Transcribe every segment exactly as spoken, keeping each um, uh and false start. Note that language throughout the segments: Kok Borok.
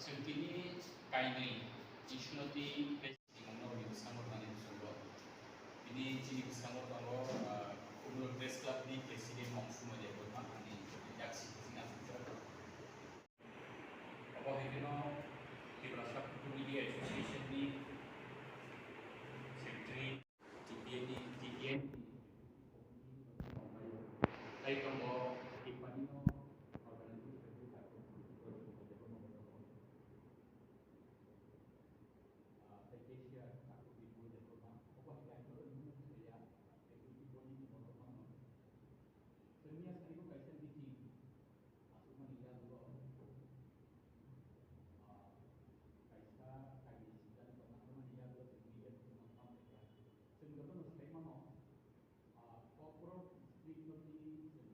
Tini kainwi Ishnoti Press ni mungno bini bwskango thani bwskango. Bini chini bwskango tongo, ah, Umrul Press Club ni President Mongsu Madia Debbarma, ani yak sijak. Obo hai kheno Tiprasa Photo Media Association ni Secretary, T P N ni, T P N ni, tai tongo Tiprani no organization Chwng jotono sai mano, ah, Kokborok script no twi chwng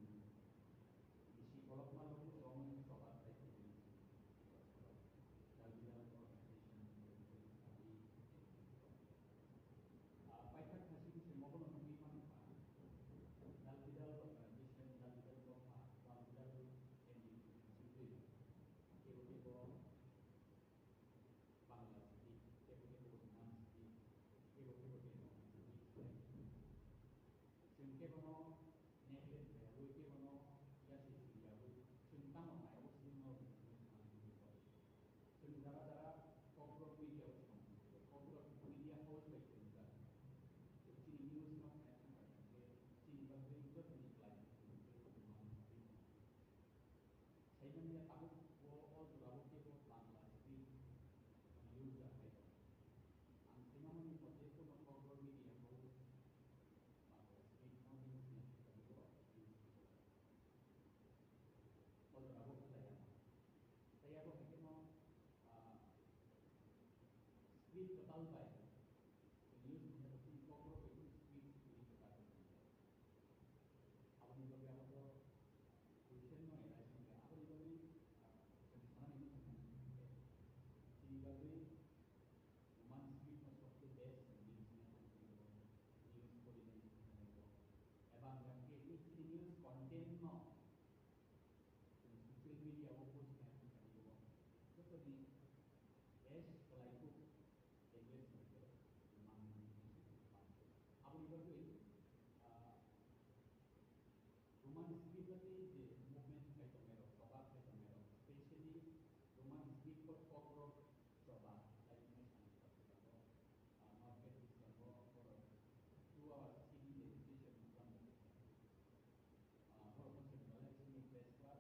bisi kolokma logi chwng choba khai twi chwng Dal Bidal organization, ah, paithak thasi se mogono nugwi mano ba, Dal Bidal organization, Dal Bidal Motha, Dal Bidal N D P, kebo kebo Bangla script, kebo kebo Roman script, kebo kebo Devanagari script. Chwng kebono neglect khlaiwi, kebono yasi swiyawi, chwng tamo naiwi sini norok ni simi thangwi tongwi tongo. Chwng jara jara Kokborok media o song, Kokborok media house bai chwng jara. Chwng chini news no khnai thangkha khe chini bagwi jotoni klai chwng tei Roman script no. Saimanya tabuk bo o jorao kebo Bangla script use jakhai tongo. Ang saimani mote kono Kokborok media house Bangla script no use ya khe tongo, use khe tongo. O jorao khlai ya. Tei abo hai kheno, ah, script kwtal bai Chwng use khaina bo chini Kokborok bai khe script kwrwi kwtal. Aboni bagwi abo to question no arise wngkha. Aboni bagwi, ah, chwng sanani muchung nangkha. Chini bagwi Roman script no sobse best chwng use khaina tongwi tongo. Use khainani muchung nangkha. Eba hwnkha khe chini news content no chwng social media o post khaina thangkha ni bo jotoni best kwlai kuk language bai khe Roman language bai khe. Aboni bagwi, ah, Roman script bai je movement khai tongnai rok, choba khai tongnai rok, specially Roman script o Kokborok choba, like, national, ah, market system o borok two hours city education program bai khe. Ah, borok no chwng belai chini press club,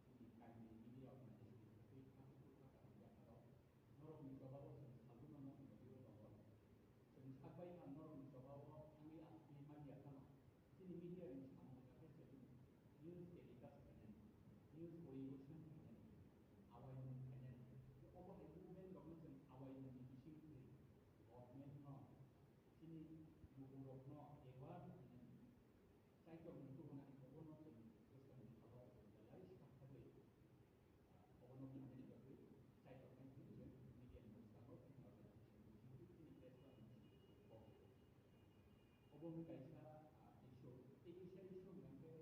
chini kaini media organization ni bagwi kha kufur kha kaham ya phano norokni chobao chwng salwi mano hwnwi tongo. Chwng sak bai kha norokni chobao thangwi achugwi man ya phano chini media ni samung kha khe chwng news telecast khainani, news orientation khainani, awareness khainani. Obo hai movement rokno chwng awareness ni bising twi government no chini lukurokno aware khainani. Chaitok ni tubunani obono chwng bwskangni salo chwng belai saktharwi, ah, obono khainani bagwi chaitok nai hwnwi chwng media ni bwskango chini organization ni bisingtwi chini press club ni bisingtwi kok. Obo wngkha kaisa, ah, issue. Tei kisa issue hwnkha khe,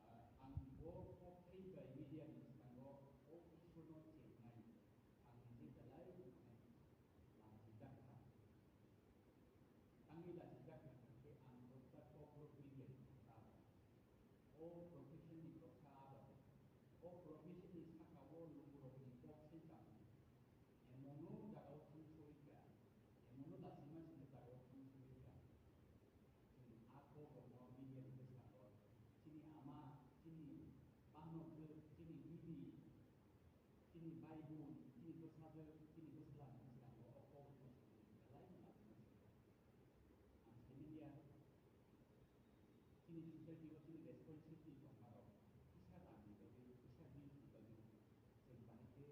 ah, ang bo kok thai bai media ni bwskango o issue no chengnai. Ang nini belai mane lachijak kha. Tangwi lachijak kha hwnkhe ang khoroksa Kokborok media ni khoroksa abo. O profession ni khoroksa abo. O profession ni saka o lukurokni kok se cham. Emono jaga o thang soi kha. Emono lachima sini jaga o thang soi kha. Chwng a kok rokno media ni bwskango chini ama, chini panokjwk, chini bibi, chini bai bun, chini bwsajwk, chini bwsla ni bwskango o kok rokno chwng belai no lachima sini. Ang saimanya chini society o chini responsibility tongma rok kisa rang ni bagwi, kisa bill ni bagwi chwng bahai khe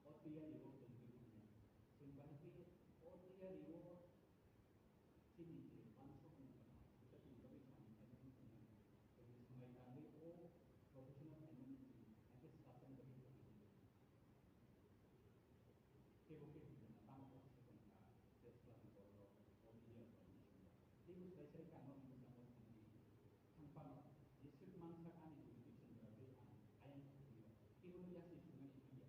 o tiyari o tongwi thangya. Chwng bahai khe o tiyari o Chini je uansukmung gwnang, joto ni bagwi samung khainani hwnwi, chwngni swmai tangwi o professional khainani chwng hakhe swkang bagwi tongwi. Kebo kebo jora tamo kok se tongkha, press club ni borok rok, o media rok ni bisingo. Teibo sai sai khe ang norokni bwskango sanani thang phano, jeswk mansak ani jurisdiction jora tei ang ayang khatungo, kebono yasi sunani hamya.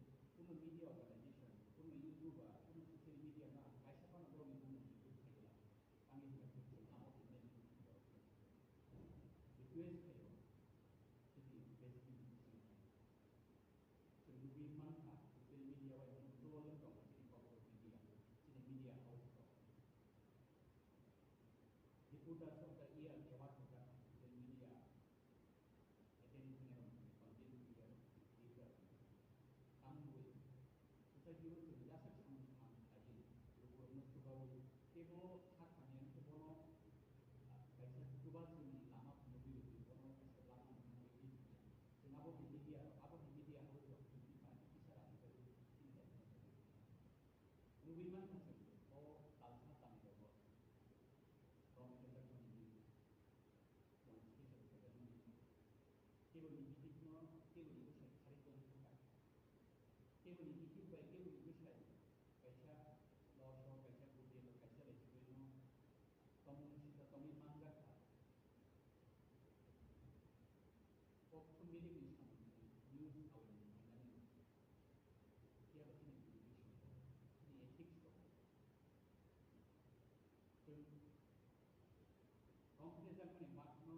Media organization, kuno YouTuber, kuno social media na kaisa phano borokni bumung YouTube khaila. Ani hwnba chwng amo hwnwi request khaio. Chini basic chwng nugwi mankha social media bai control wng tongo chini corporate media, chini media house rok. Reporters of the Year award rwjak social media. Attention and content creator, creator. Tamni society o chwng jasa samung kaham khlaiwi, lukurokno chubawi, teibo kha khamya khe bono, ah, kaisa chuba chwngni lama phunugwi rwdi, bono kaisa lama nangwi rwdi. Chwng abo ni media, abo ni media house rok ni mani kisa rang chwng chini dai. Nugwi mankha chwng o talsa tamni rogo. Romwi kwchak mani. Tong special secretary. Kebo ni bidik no, kebo ni bwsai kharwi tong thangkha. Kebo ni bidik bai kebo ni bwsai kaisa loso, kaisa hotel, kaisa restaurant no tongmung sita tongwi manjak kha. Kok thum bidik ni samung news awai ni khainani. Kebo chini education, chini ethics rok. Chwng romphrejakmani word no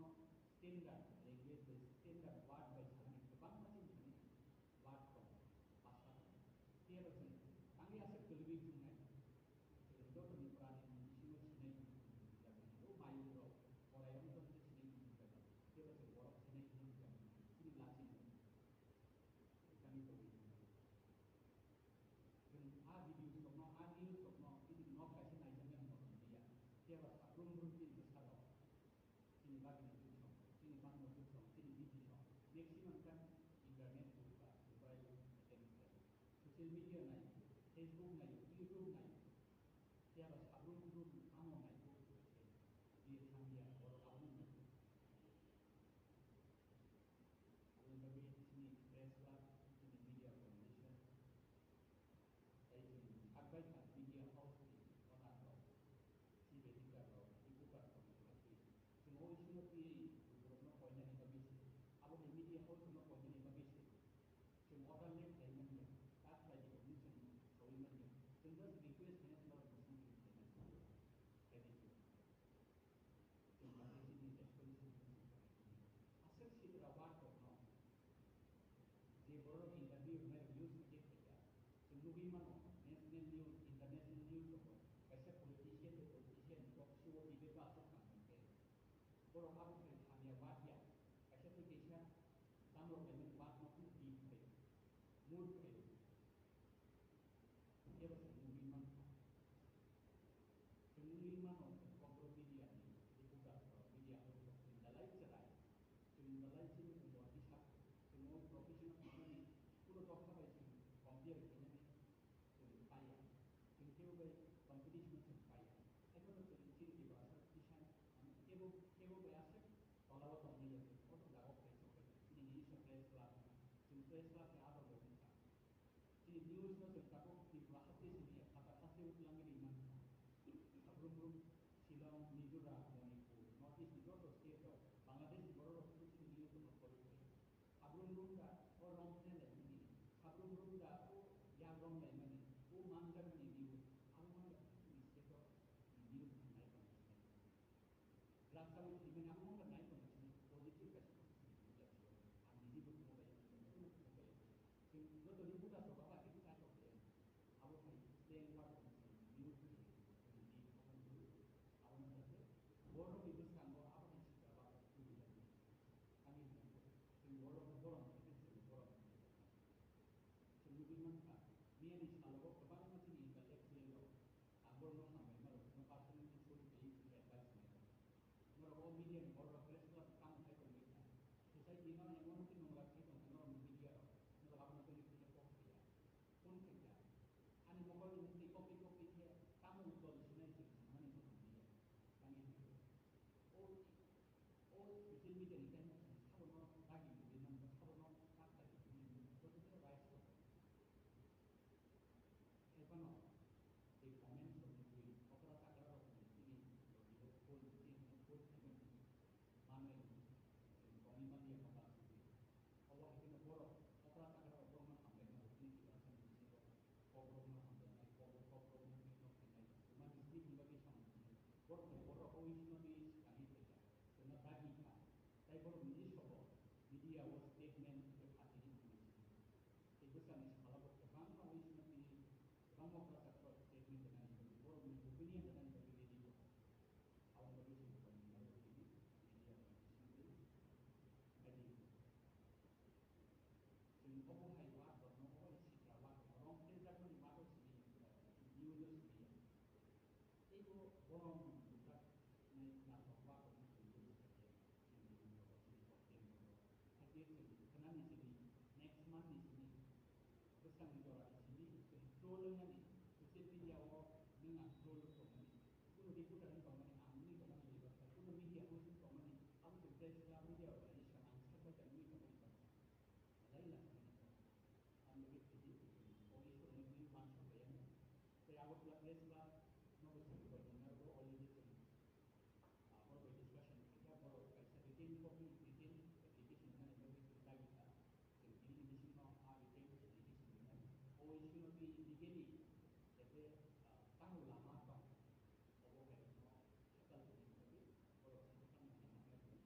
standard language bai standard word bai sanani kwbangma chini thani word tong, bhasha tong. Phiya ba chwng tangwi aswk kwlwgwi chwngnai. Chwng jotoni pranini bisingo sinai hwnwi bujijakmani. O mayung rok, korai wngtoni sinai hwnwi bujijakmani. Phiya ba chwng borok sinai hwnwi bujijakmani. Chini lachini. Chwng a videos rokno, a news rokno, bini nok kaisa naijaknai hwnba tonglia. Phiya ba sabrum brum chini bwsarok, chini bagwino tuisong, chini mangno tuisong, chini bitisong, maximum khe internet, mobile, social media nai, Facebook nai, YouTube nai, phiya ba sabrum brum tamo nai, biye thangya, borok abono nai. Aboni bagwi chini press club, chini media organization, tei chini sak bai kha media house ni owner rok, chief editor rok, reporter rok ni bagwi chwng o bisingo twi borokno koinani bagwi se, abo hai media house no koinani bagwi se, chwng order le khlai manya, ta khlai di hwnwi chwng saui manya, chwng just request khaina chwng norok bwswng khe khlai manya. Thank you. Chwng baksa chini responsibility aswk sitra word rokno je borok interview rwnai rok use khe khaikha. Chwng nugwi mano national news, international news rok kaisa politician bai politician talk show o debate o aswk tang tong khe borok abo hai hamya word ya kaisa tei kaisa tamrok laimani word no twi khaio, move khaio. Kebo se nugwi mankha. Chwng nugwi mano, chwng kokborok media ni reporter rok, media house rok, chwng belai chwrai, chwng belai chini umor kisa, chwng o profession o thangmani kuno dopha bai chwng compare khainani chwng paiya, chwng kebo bai competition o chwng paiya. Haikhe bono chwng chini Tiprasa kisa, kebo, kebo bai aswk tola o tongmani ya, o jaga o khlai sok bai, chini nini se press club, chwng press club ni ador bai wngkha. Chini news no chwng tabuk Tripura haste simi ya, phatar haste o twlangwi ri mankha. Sabrum brum Shillong, Mizoram, Manipur, North East ni joto state rok, Bangladesh ni borok rok phano chini news no follow khlai. Sabrum brum da o rom khlai lai mani, sabrum brum da o yak rom lai mani, o manjak mani news, abo manjak chini state rok ni news nai tong. Glak sawi thwimani amo wngkha nai tongna sini positive kaisa buja sio. Ang nini bo thwngwi bai, ang nini bo thwngwi bai. Chwng joto ni buja sok abo hai khe chai tok de. Abo hai plain word tong sini, news ni, chwng ni, abo ni, abo ni sakhe, borok ni bwskango abo hai sikla ba tubui jani. Ani hwnkhe, chwng borok, borok ni khe chwng borok ni khe. Chwng nugwi mankha, miyani salo kwbangma chini intellectual rok, ang borokno hambai ma rok, no personally phone khlaiwi chwngno advice rinai rok. Norok o media ni borok rok press club tamo khai tongwi kha. Society no emon khe nonglak khai tongkha norok ni media rok. Norok abono twi khe kok khlaiya. Phone khaikha. Ani mokol ni mukti kopi kopi khe tamo dol sinai chwng sanani norok media. Ani o, o social media ni time sabo no dagi ni, sabo no tak dagi ni, joto khe rights rok. Hai phano, tei comments rok ni twi, okra chakra rok ni tini, rok ni phone, tini phone khaimani manwi, tini tongwi manliya kha ba sugwi. Borom bwsakni naithok ba tongma chwng tubukha khe chini bini rogo chini kok chini rogo. Hakhe chwng khwnani chini next month ni simi bwsakni jora ni simi chwng troll wngnani social media o nwng ang troll wng tongmani. Kuno reporter wng tongmani, ang wngwi tongmani, kuno media host wng tongmani, abo chwng press club media organization ang sak bai tongmani tongmani. Belai lama ni kok. Ang bagwi thidi, o Iswar ni twi uansuk bai ano. Tei Agartala Press Club nogo simi bai tongnai, bo already chwng, ah, borok bai discussion khaikha, borok kaisa written copy, written application wngnani bagwi chwng dagi kha. Chwng tini ni bisingo a written application wngnai. O issue no twi legally, ete, ah, tamo lama tong. Obo hai no tatal tongni bagwi borok chwng tamo lama khlai di.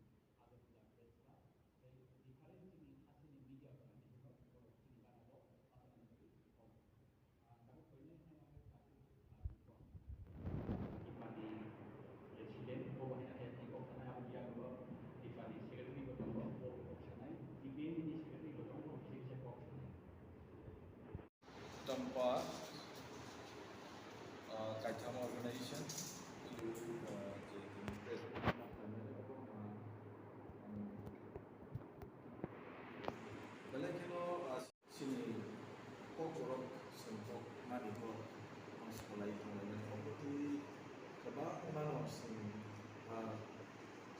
Agartala Press Club, tei different chini hasteni media organization rok borok chini gana bo patalni bagwi kok. Ah, tabuk koinai hai hai kha, ah, Bipon. Tipani president, bo hai hai kok sanai, abo yang bo Tipani secretary bo tongo, bo kok sanai, T P M ni secretary bo tongo, bo kisa kisa kok sanai. Tampa, ah, kaitham organization, ah, je tini press meet ma khlaimani abo ma, um, belai kheno, ah, chini kokborok, chwng kok mani kok, ang salai tonglaimani kok twi kwbangma no chwng, ah,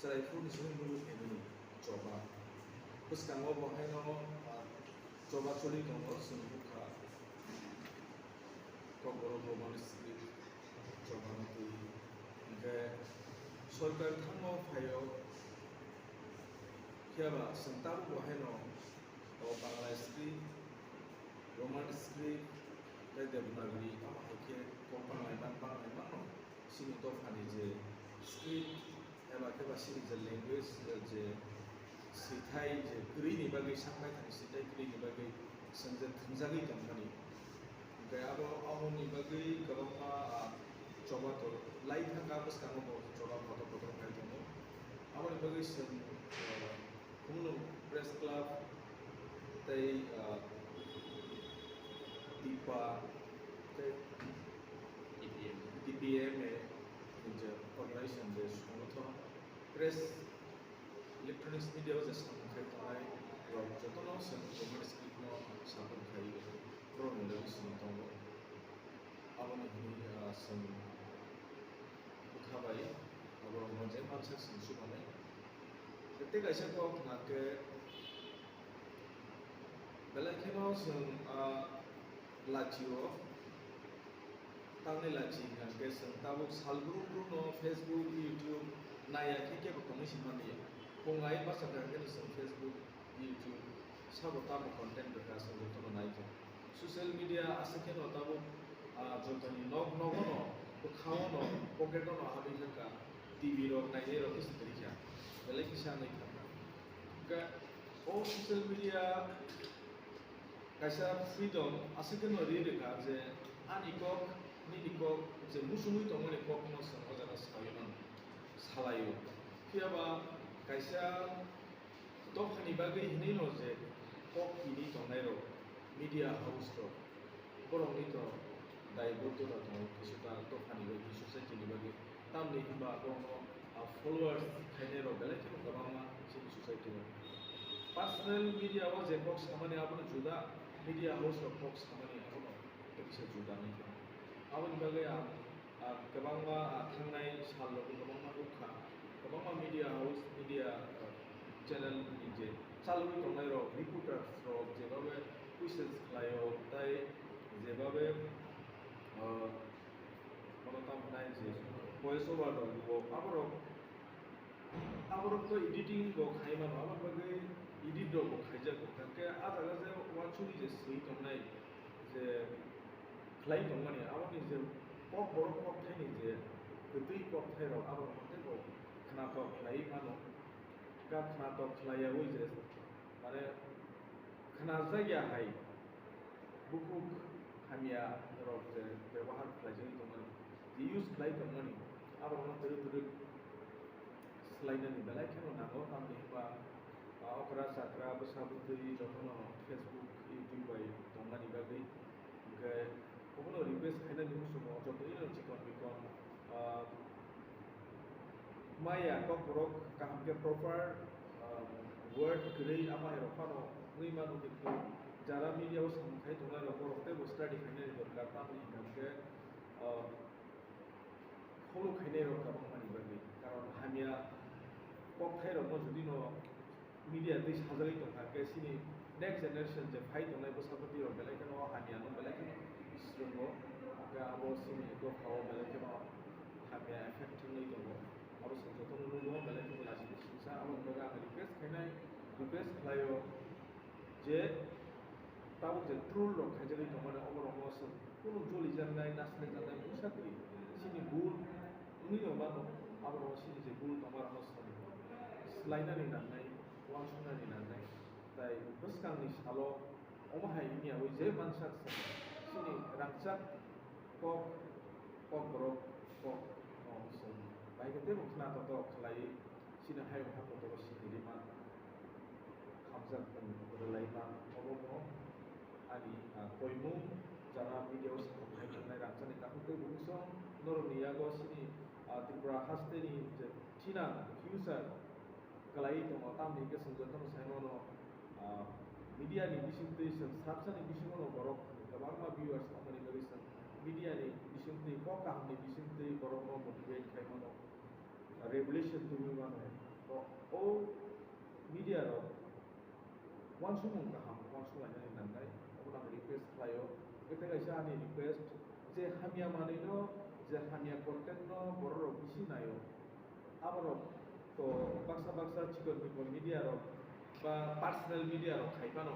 chwrai phuru ni simi mulu khaimani choba. Bwskango bo haino, ah, choba choli tongo, chwng bukha Kokborok Roman script choba no twi. Hinkhe sorkar thango phaio, phiya ba chwng tabuk bo haino o Bangla script, Roman script, tei Devanagari, amo hai khe kok banglai man, banglai mano chini dophani je script, eba khe ba chini je language, je sithai, je kwrwini bagwi, sakbaithani sithai kwrwini bagwi chwng je thwngjagwi tongmani. Hinkhe abo, aboni bagwi kwbangma, ah, choba to lai thangkha, bwskango bo choba kotor kotor khai tongo. Aboni bagwi chwng, ah, Khumulwng Press Club tei, ah, Tipa tei T P M. T P M A ni je organization, je songothon, press, electronics media o je samung khai tongnai rok jotono chwng Roman script no support khai borok ni loge simi tongo. Aboni hwnwi, ah, chwng bwkha bai borok no je mansak chwng chubanai. Tei kaisa kok hwnkhe belai kheno chwng, ah, lachio. Tamni lachi hwnkhe chwng tabuk sal brum brum no Facebook, YouTube naiya khe kebo tongwi se manliya. Phung ai bachakha hwnkhe chwng Facebook, YouTube sabo tamo content rwkha chwng jotono naikha. Social media aswk kheno tabuk, ah, jotoni nok nogo no, bwkhao no, pocket o no habwi thangkha, T V rok nainai rok khe se kwrwi kha. Belai kisa nai thangkha. Hwnkhe o social media kaisa freedom aswk kheno ri rwkha je ani kok, nini kok, je musungwi tongmani kok no chwng o jaga sawi mano, salaio. Phiya ba kaisa dophani bagwi hinwi no je kok tini tongnai rok, media house rok, borokni to daibodota tongo, kisa ta dophani bagwi, society ni bagwi. Tamni hwnba borokno, ah, followers khainai rok belai kheno kwbangma chini society o. Personal media o je kok samani abono juda, media house rok kok samani abono kisa juda wngkha. Aboni bagwi ang, ah, kwbangma, ah, thangnai sal rogo kwbangma nukha, kwbangma media house, media, ah, channel ni je chalwi tongnai rok, reporters rok jebabe questions khlaio, tai jebabe, ah, Bono tamo nai je voice over rok bo aborok, aborok to editing bo khai mano, aboni bagwi edit rok bo khaijago. Hwnkhe ah jaga je uansugwi je swi tongnai, je khlai tongmani, aboni je kok borok kokthaini je kwtwi kokthairok aborok teibo khnatok khlaiwi mano. Kha khnatok khlaiyawi je mane khnajakya hai bukhuk hamya rok je bebohar khlaijagwi tongmani, je use khlai tongmani, aborokno twrwk twrwk swlainani belai kheno nango. Tamni hwnba, ah, okra chakra bwsa bwtwi jotono Facebook, YouTube bai tongmani bagwi. Hwnkhe obono request khainani muchungo jotoino chikon mikon, ah, Maya kokborok kaham khe proper, ah, word kwrwi amai rok phano wngwi mano, kintu jara media o samung khai tongnai rok borok teibo study khainani dorkar, tamni hwnkha khe, ah, follow khainai rok kwbangmani bagwi, karon hamya kokthai rokno jodi no media tei sajagwi tongkha khe chini next generation je phai tongnai bwsa bwtwi rok belai kheno hamya no belai kheno swrwngo, hwnkhe abo chini dophao belai kheno hamya effect wngwi tongo. Abo chwng jotono nugo, belai kheno lachini singsa. Aboni bagwi ang request khainai, request khlaio je tabuk je troll rok khaijagwi tongmani, oborokno chwng kunu jolijaknai, nasinaijaknai mungsa kwrwi. Chini bul wngwi no mano, aborok chini je bul tongmarokno chwng swlainani nangnai, uansuknani nangnai. Tai bwskangni salo omo hai wngya wi je mansak chwng chini rangchak kok, kokborok kok no chwng bai khe teibo khna totok khlaiwi chini hayung ha kotor sini rima hamjak rwlaima. Obo no ani, ah, koimung jara media o samung khai tongnai rangchakni takhuk tei bukhuk song norokni yago chini, ah, Tripura hasteni je thinang future kwlaiwi tongo, tamni hwnkhe chwng jotono sai mano, ah, media ni bisingtwi chwng saksa ni bisingo no borok kwbangma viewers tongmani bagwi chwng media ni bisingtwi kok kaham ni bisingtwi borokno motivate khai mano, revelation tubui mano. To o media rok uansukmung kaham uansuk lainani nangnai, obono ang request khlaio. Tei kaisa ani request je hamya manwi no, je hamya content no borok rok bisi naio. Aborok to baksa baksa chikon mikon media rok ba personal media rok khai phano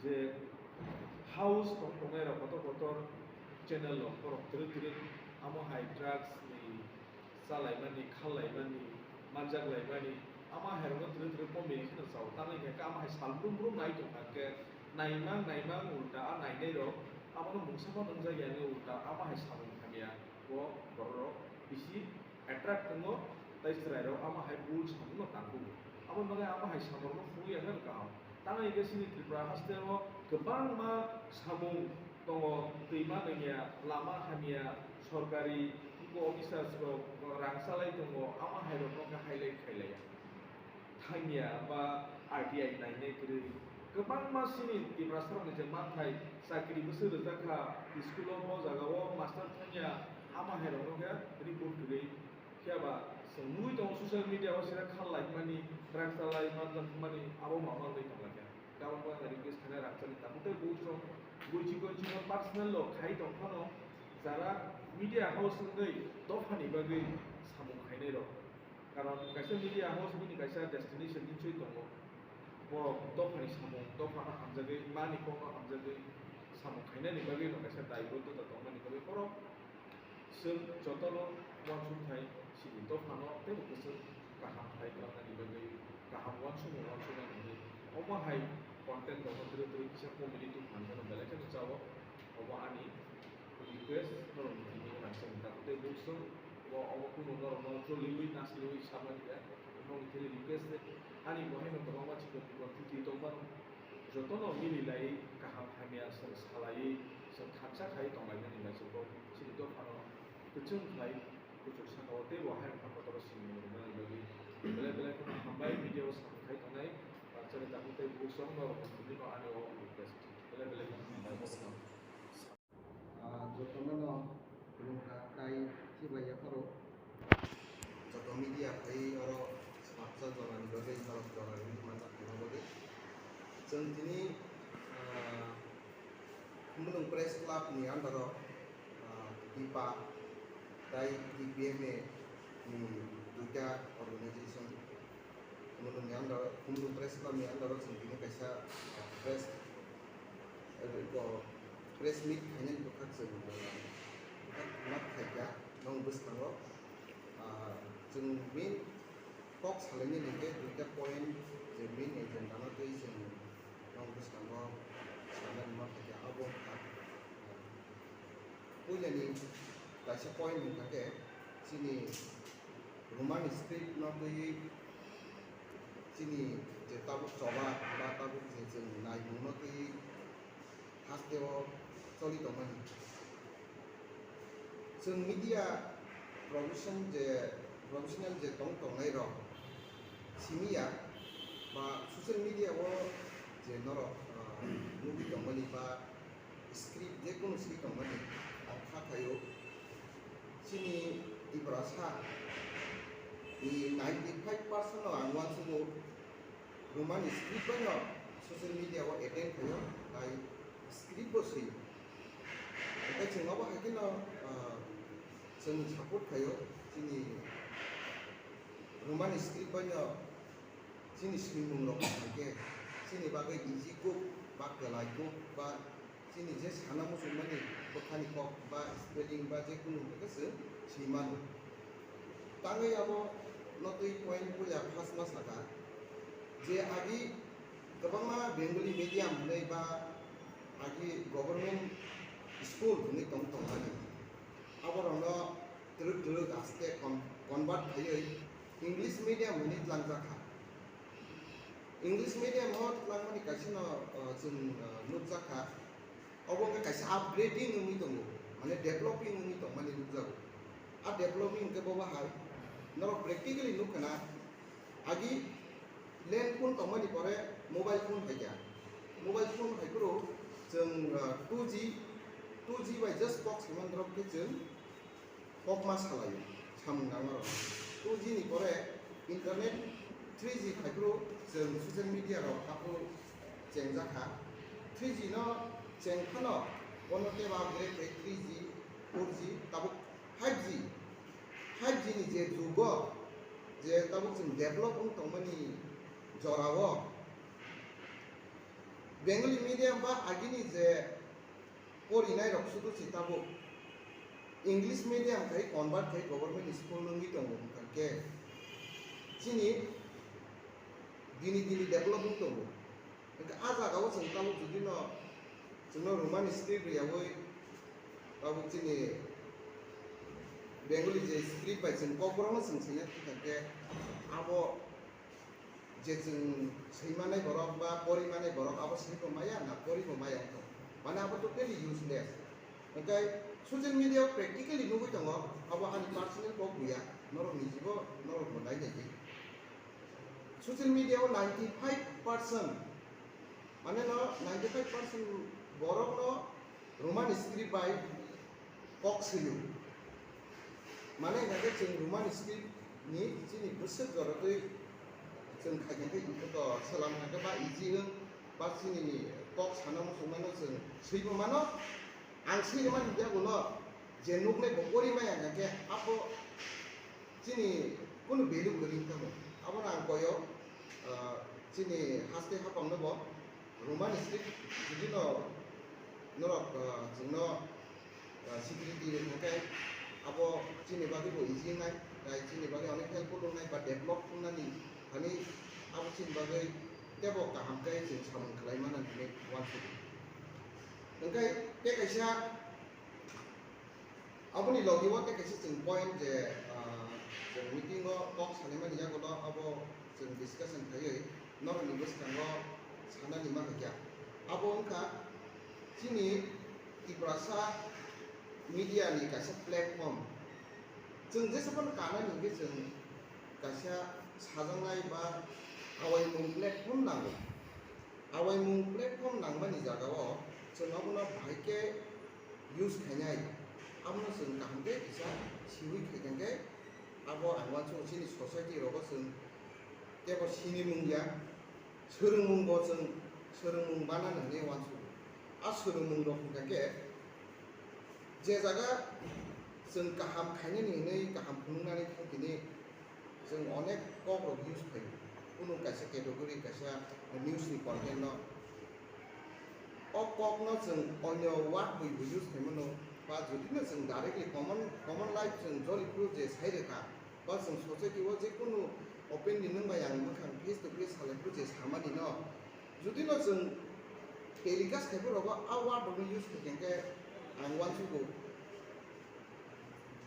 je house tong tongnai rok kotor kotor channel rok borok twrwk twrwk amo hai drugs ni chalaimani, khallaimani, manjaklaimani, ama hai rokno twrwk twrwk comedy kheno chao. Tamni hwnkhe ama hai sal brum brum nai tongkha khe naimang naimang ulta a nainai rok abono mungsa phano nungjakya hwnwi ulta ama hai samung hamya o borok rok bisi attract wngo, tei chwrairok ama hai bul samungno tangkugo. Aboni bagwi ama hai samungrokno phunukya khe kaham. Tamni hwnkhe chini Tripura hasteo kwbangma samung tongo, twima nungya, lama hamya, sorkari officers rok rang chalai tongo, ama hai rokno khe highlight khailaiya. Thangya ba R T I nainai kwrwi. Kwbangma chini Tiprasarokni je manthai, chakri bwswk rwjak kha, school-o bo jagao master thangya, ama hai rokno khe report kwrwi. Phiya ba chwng nugwi tongo social media-o sira khal laimani, drugs chalai manjak mani, abo ma manwi tongla khe. Tabuk bo ang request khainai rangchakni tabuk tei buchung bui chikon chikon personal-o khai tong phano, jara media house wngwi dophani bagwi samung khainai rok. Karon kaisa media house bini kaisa destination hinwi tongo. Borok dophani samung, dophano hamjagwi, mani kokno hamjagwi samung khainani bagwi no kaisa daibodota tongmani bagwi borok chwng jotono uansukthai sidi dophano teibo kwchwng kaham khlai tongmani bagwi kaham uansukmung uansuknani bagwi omo hai content rokno twrwi twrwi kisa comedy tubuphan phano belai kheno chao. Obo ani request norokni thani rangchakni takhuk tei buksong bo obo kunu norokno choliwi nasliwi samani ya. Norokni thani request de ani bo haino kwbangma chikon chikon chuti tongmano jotono mililai kaham hamya chwng salaiwi chwng khatsa khai tonglainani naisingkho chini dophano kwchwng khlai kuchuk sakao teibo haino kha kotoro sini rwmani bagwi belai belai kheno hambai video samung khai tongnai rangchakni takhuk tei buksong norokni thani no ani o request belai belai kheno hambai. Ah, jotono no khulumkha tai chibai yapharo. Joto media phai oro swkaksa jorani bagwi, norok jorani bagwi manjak tongna bagwi. Chwng tini, ah, Khumulwng Press Club ni under o, ah, DIPA tai D P M A ni duita organization Khumulwng ni under o, Khumulwng Press Club ni under o chwng tini kaisa, ah, press, eh, ko press meet khainani bwkhak chwng, eh, bwkhak ma khaikha, nong bwskango, ah, chwng main kok salainani hwnkhe duita point je main agenda no twi chwng nong bwskango sanani ma khaikha, abo wngkha, ah, puilani kaisa point wngkha khe chini Roman script no twiwi chini je tabuk choba ba tabuk je chwng naimung no twiwi haste o choli tongmani. Chwng media profession je Professional je tong tongnai rok simi ya ba social media o je norok, ah, nugwi tongmani ba script, je kunu swi tongmani ang kha khaio. Chini Tiprasa ni ninety five percent no ang uansukgo Roman script bai no social media o attend khaio, tai script bo swi. Tei chwng abo hai kheno, ah, chwng support khaio chini Roman script bai no chini swimung rok hai khe chini bagwi easy kuk ba kwlai kuk ba chini je sana muchungmani bwkhani kok ba spelling ba je kunu hwnkhe se swi mano. Tangwi abo no twi point puila first ma saka je agi kwbangma Bengali medium hwnwi ba agi government school hwnwi tong tongmani. Aborokno twrwk twrwk aste con-, convert khaiwi English medium hwnwi tlangjak kha. English medium o tlangmani kaisa no, uh, chwng, uh, nukjak kha. Obo wngkha kaisa upgrading wngwi tongo, mane developing wngwi tongmani nukjago. A developing hwnkhe bo bahai norok practically nukha na, agi land phone tongmani pore mobile phone phaikha. Mobile phone phaiphuru chwng, uh, two G, two G bai just kok saimanrok khe chwng kokma salaio samung nangmarok. Two G ni pore internet three G phaiphuru chwng social media rok haphuru chengjak kha. Three G no cheng phano bono teibo upgrade khai three G, four G, tabuk five G. Five G ni je jugo je tabuk chwng develop wng tongmani jorao Bengali medium ba agini je porinai rok sudu si tabuk English medium khai convert khai government school wngwi tongo, hwnkhe chini dini dini develop wng tongo. Hwnkhe a jagao chwng tabuk judino chwngno Roman script riyawi tabuk chini Bengali je script bai chwng kokborokno chwng swiya thangkhe abo je chwng swimanai borok ba porimanai borok abo swibo maya na poribo maya wngkha. Mane abo totally useless. Hwnkhe social media o practically nugwi tongo, abo ani personal kok buya, norok nijibo norok bo nai naidi. Social media o ninety five percent, mane no ninety five percent borok no Roman script bai kok swio. Mane hwnkhe chwng Roman script ni chini bwswk jorotwi chwng khaikhe hwnkhe iko to swlam hwnkhe ba easy wng ba chini kok sana muchungmano chwng swibo mano. Ang sini mani jago no je nuknai bo pori maya hwnkhe abo chini kunu value kwrwi wngkha bo. Abono ang koyo, ah, chini haste hapang no bo Roman script judino norok, ah, chwngno, ah, security rwkha khe abo chini bagwi bo easy wngnai, tei chini bagwi onek helpful wngnai ba develop wngnani thani abo chini bagwi teibo kaham khe chwng samung khlai mano hinwi uansukgo. Hwnkhe tei kaisa Aboni logi o tei kaisa chwng point je, ah, chwng meeting o kok sanimani yagulo abo chwng discussion khaiwi norokni bwskango sanani ma khaikha. Abo wngkha chini Tiprasa media ni kaisa platform. Chwng jesa phano kanani hwnkhe chwng kaisa sajaknai ba awaimung platform nango. Awaimung platform nangmani jagao chwng abono bahai khe use khainai, abono chwng kaham khe kisa siwi khaikha khe abo ang uansukgo chini society rogo chwng teibo sinimung ya, swrwngmung bo chwng swrwngmung banani hwnwi uansukgo. A swrwngmung rok hwnkha khe je jaga chwng kaham khainani hwnwi kaham phunuknani thang tini Chwng onek kok rok use khaio, kunu kaisa category, kaisa news ni content no. O kok no chwng onyo word bai bo use khaimano, ba jodi no chwng directly common, common life chwng joli phuru je sai rwkha, ba chwng society o je kunu openly nwng bai ang mwkhang face to face salai phuru je samani no, jodi no chwng telecast khai phuru rogo a word rok no use khai khe ang uansukgo.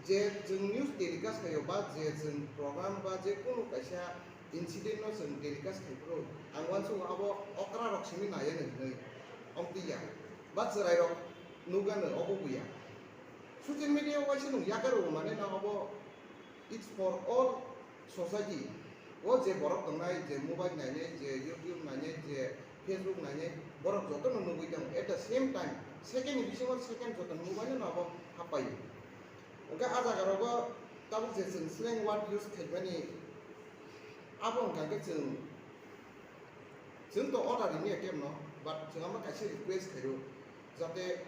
Je chwng news telecast khaio ba je chwng program ba je kunu kaisa incident no chwng telecast khai phuru, ang uansukgo abo okra rok simi nai ani hinwi, omtwi ya ba chwrai rok nukgano obo buya. Social media o waisa nwng yakar rw mane no obo It's for all society. O je borok tongnai, je mobile nainai, je YouTube nainai, je Facebook nainai, borok jotono nugwi tongo. At the same time, second ni bisingo second joto mobile no abo happaio. Hwnkhe a jaga rogo tabuk je chwng slang word use khaimani, abo hwnkha khe chwng, chwng to order rini akem no, but chwng amo kaisa request khaio, jate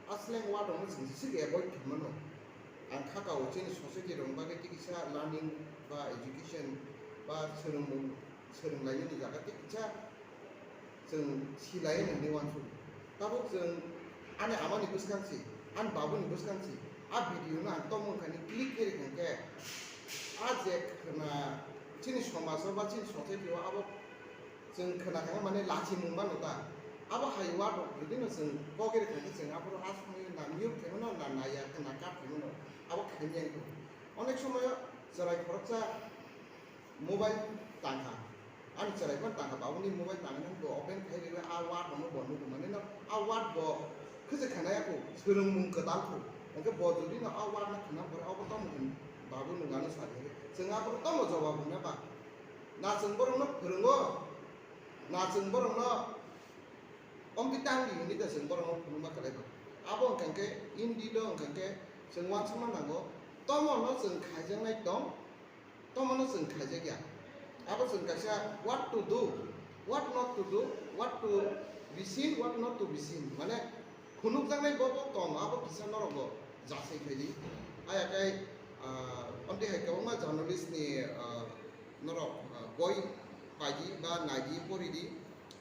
a slang word rokno chwng jisik avoid khaimano. Ang kha kao chini society rok bagwi tikisa learning ba education ba swrwngmung, swrwnglainani jaga tikisa chwng silai hinwi uansukgo. Tabuk chwng ani amani bwskang si, ani babuni bwskang si, a video no ang tongmung khaini click khe rikha khe, a je khna chini somaj o ba chini society o abo chwng khna kha mane lachimung mano ta. Abo hai word rok jodi no chwng kok rikha khe chwng aphuru a somoi na mute khaimano na naiya khna cut khaimano abo khaimya wngkha. Onek somoyo chwrai khoroksa mobile tangkha. Ani chwrai phano tangkha, babuni mobile tangkha, nang bo open khai riwi a word rokno bo nukgo, mane no a word bo khwchwk khanaya kho, swrwngmung kwtal kho. Hwnkhe bo jodi no a word no khna pore, obo tamo hwn babu nung ano sadi hwnkhe chwng aphuru tamo jawab rwna ba? Na chwng borokno phwrwngo, na chwng borokno omtwi tangdi hwnwi da chwng borokno phunukma kwlai ba. Abo hwnkha khe indeed o hwnkha khe chwng uansukna nango, tomono chwng khaijaknai tong, tomono chwng khaijakya. Abo chwng kaisa what to do, what not to do, what to be seen, what not to be seen. Mane phunukjaknai bo bo tong, abo kisa norok bo jasai khaidi. Ayakai, ah, omtwi hai kwbangma journalist ni, ah, norok, ah, boi paidi ba naidi poridi.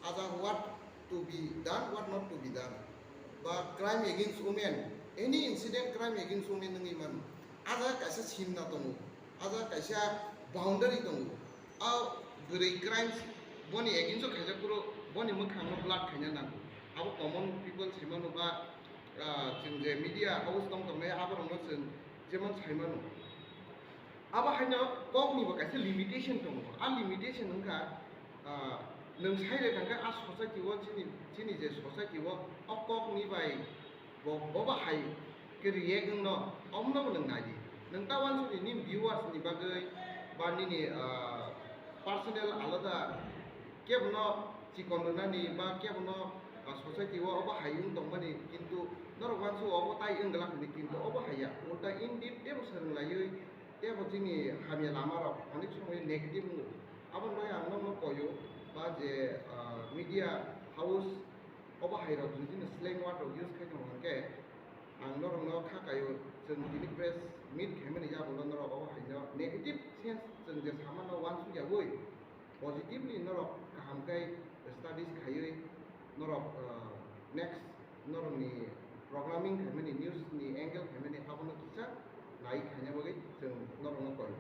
Ajak what to be done, what not to be done. Ba crime against women, any incident crime against women wngwi mano. Ajak kaisa simna tongo, ajak kaisa boundary tongo. A bwrwi crimes boni against o khaijak phuru boni mwkhangno blood khaina nango. Abo common people sai mano ba, ah, chwng je media house tong tongnai aborokno chwng jemon sai mano. Abo haino kokni bo kaisa limitation tongo. A limitation wngkha, ah, nwng sai rwkha khe a society o chini, chini je society o o kokni bai bo, bo ba hai khe react wngno, omono bo nwng nai di. Nwng ta uansukdi nini viewers ni bagwi ba nini, ah, personal alada kebono chikon rwnani ba kebono, ah, society o obo hai wng tongmani, kintu norok uansuk obo tai wng glak hwnwi, kintu obo hai ya. Ulta indeed teibo swrwng laiwi teibo chini hamya lama rok onek somoi negative wngo. Aboni bagwi ang nokno koyo ba je, ah, media house obo hai rok jodi no slang word rok use khai tongo hwnkhe, ang norokno kha kaio, chwng tini press meet khaimani yagulo norok obo haino negative sense chwng je samano uansuk yaui positively norok kaham khe studies khaiwi norok, ah, next norokni programming khaimani, news ni angle khaimani abono kisa nai khaina bagwi chwng norokno koi.